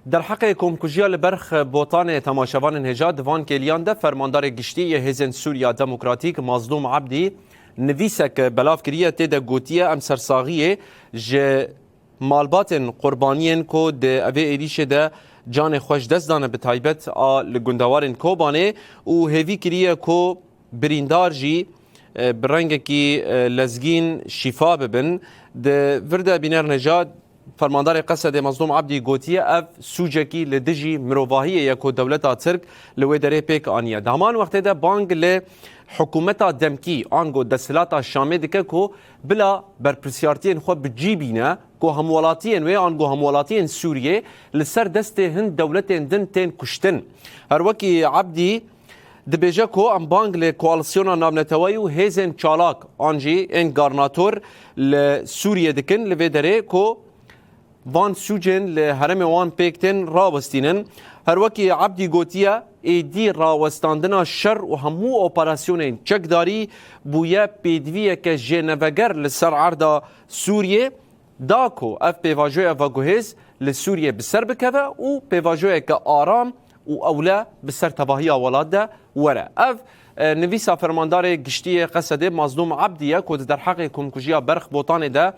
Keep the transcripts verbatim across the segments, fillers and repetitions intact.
Derheqê komkujiya li Berx Botanê temaşevanên hêja di van kêliyan de Fermandarê Giştî yê Hêzên Sûriya Demokratîk Mazlûm Ebdî nivîsek belav kiriye, tê de gotiye, em sersaxiyê ji malbatên qurbaniyên ku di evê êrîşê de canê xwe ji dest dane, bi taybet a li gundewarên Kobanê, û hêvî kiriye ku birîndar jî, e, bi rengekî, e, lezgîn şîfa bibin. Di vir de bîner neja Fermandarê Qesedê Mazlûm Ebdî gotiye, ev sûcekî li dijî mirovahiyê ye ku dewleta Tirk li wê derê pêk aniye. Di heman wextê de bang li hikûmeta demkî ango desthilata Şamê dike ku bila berpirsiyartiyên xwe bi cî bîne ku hemwelatiyên wê ango hemwelatiyên Sûriyê li ser destê hin dewletên din tên kuştin. Her wekî Ebdî dibêje ku em bang li koalisyona navneteweyî û hêzên çalak an jî ên garnator li Sûriyê dikin, li vê derê ku van sûcên li herêmê wan pêk tên rawestînin. Her wekî Ebdî gotiye, êdî rawestandina şer û hemû operasyonên çekdarî bûye pêdiviyeke jêneveger li ser erda Sûriyê, da ku ev pêvajoya veguhêz li Sûriyê bi ser bikeve û pêvajoyeke aram û ewle bi ser tevahiya welat de were. Ev, e, nivîsa Fermandarê Giştî yê Qesedê Mazlûm Ebdî ye ku di derheqê komkujiya Berx Botanê de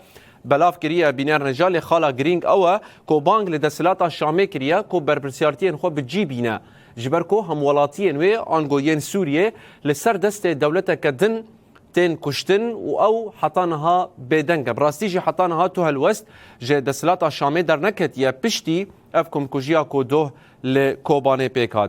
belav kiriye bîner neja, lê xala girîng ew e ku bang li desthilata Şamê kiriye ku berpirsiyartiyên xwe bi cî bîne, ji ber ku hemwelatiyên wê ango yên Sûriyê li ser destê dewleteke din tên kuştin û ew heta niha bêdeng e. Bi rastî jî heta niha tu helwest ji desthilata Şamê derneketiye piştî ev komkujiya ku doh li Kobanê pêk hat.